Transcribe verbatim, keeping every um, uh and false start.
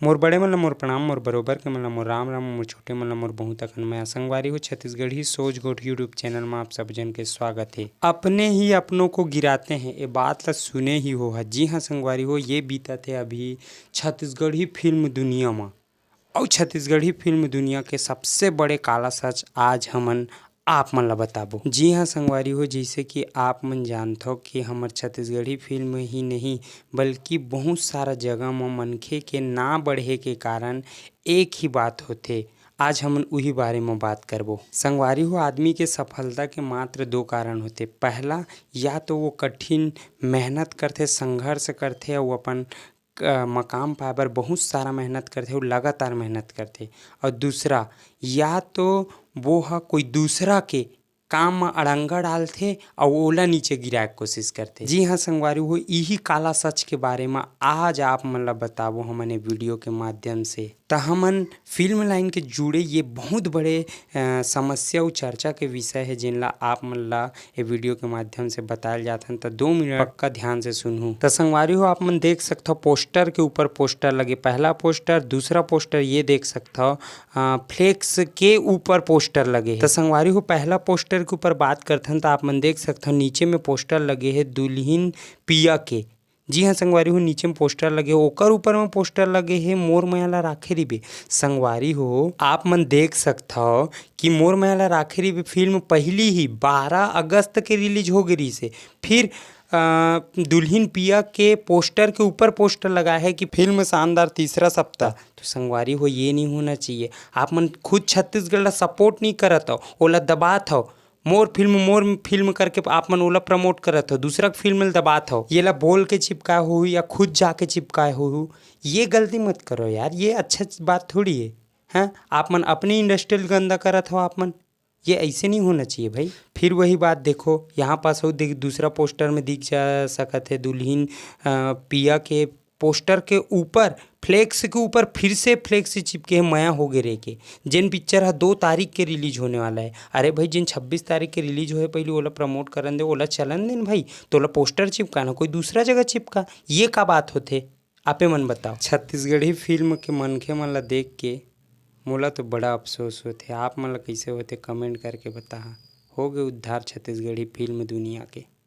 मोर बड़े मन ल मोर प्रणाम, मोर बरोबर के मन ल मोर राम राम, मोर छोटे मन ल मोर बहुत अकन मया। संगवारी हो, छत्तीसगढ़ी सोच गोठ YouTube चैनल म आप सब जन के स्वागत हे। अपने ही अपनों को गिराते हैं, ए बात ल सुने ही हो ह। जी हाँ संगवारी हो, ये बीतत हे अभी छत्तीसगढ़ी फिल्म दुनिया म। अउ छत्तीसगढ़ी फिल्म दुनिया के सबसे बड़े काला सच आज हमन आप मन ल बताबो। जी हाँ संगवारी हो, जइसे कि आप मन जानथव कि हमर छत्तीसगढ़ी फिल्म ही नहीं, बल्कि बहुत सारा जगह म मनखे के ना बढ़े के कारण एक ही बात होथे। आज हमन उही बारे म बात करबो। संगवारी हो, आदमी के सफलता के मात्र दो कारण होथे। पहला, या तो वो कठिन मेहनत करथे, संघर्ष करथे, अउ अपन क-, मकाम पाए बर बहुत सारा मेहनत करथे, अउ लगातार मेहनत करथे। अउ दूसरा, या तो वो ह कोई दूसरा के काम म अड़ंगा डालथे अउ ओला नीचे गिराए के कोशिश करथे। जी हाँ संगवारी हो, इही काला सच के बारे म आज आप मन ल बताबो हमन ए वीडियो के माध्यम से। त हमन फिल्म लाइन के जुड़े ये बहुत बड़े, अ, समस्या अउ चर्चा के विषय हे, जेन ला आप मन ला ए वीडियो के माध्यम से बतायल जात हन। त दो मिनट पक्का ध्यान से सुनहू। त संगवारी हो, आप मन देख सकथव पोस्टर के ऊपर पोस्टर लगे, पहला पोस्टर, दूसरा पोस्टर ये देख सकथव, अ, फ्लेक्स के ऊपर पोस्टर लगे हे। त संगवारी हो, पहला पोस्टर के ऊपर बात करथन त आप मन देख सकथव नीचे में पोस्टर लगे हे दुल्हिन पिया के। जी हाँ संगवारी हो, नीचे में पोस्टर लगे हे, ओकर ऊपर में पोस्टर लगे हे मोर मया ला राखे रिबे। संगवारी हो, आप मन देख सकथव कि मोर मया ला राखे रिबे फिल्म पहिली ही बारह अगस्त के रिलीज हो गे रिहिस हे। फिर, अ, दुल्हिन पिया के पोस्टर के ऊपर पोस्टर लगा हे कि फिल्म शानदार तीसरा सप्ताह। तो संगवारी हो, ये नहीं होना चाहिए। आप मन खुद छत्तीसगढ़ ला सपोर्ट नहीं करत हव, ओला दबात हव। मोर फिल्म, मोर फिल्म करके आप मन ओला प्रमोट करत हव, दूसरा के फिल्म ल दबात हव। येला बोल के चिपकाए होहू या खुद जाके चिपकाए होहू, ये गलती मत करो यार, ये अच्छा बात थोड़ी हे। हैं, आप मन अपनी इंडस्ट्री ल गंदा करत हव आप मन, ये ऐसे नहीं होना चाहिए भाई। फिर वही बात देखो, यहाँ पास हो देख, दूसरा पोस्टर में दिख जा सकत हे दुल्हिन, अ, पिया के पोस्टर के ऊपर, फ्लेक्स के ऊपर फिर से फ्लेक्स चिपके हे मया हो गे रे के, जेन पिक्चर ह दो तारीख के रिलीज होने वाला हे। अरे भाई, जेन छब्बीस तारीख के रिलीज होए पहिली ओला प्रमोट करन दे, ओला चलन दे न भाई, तोला पोस्टर चिपका ना, कोई दूसरा जगह चिपका, ये का बात होथे? आपे मन बताओ। छत्तीसगढ़ी फिल्म के मनखे मन ला देख के मोला तो बड़ा अफसोस होथे। आप मन ला कइसे होथे, कमेंट करके बताहा। हो गे उद्धार छत्तीसगढ़ी फिल्म दुनिया के।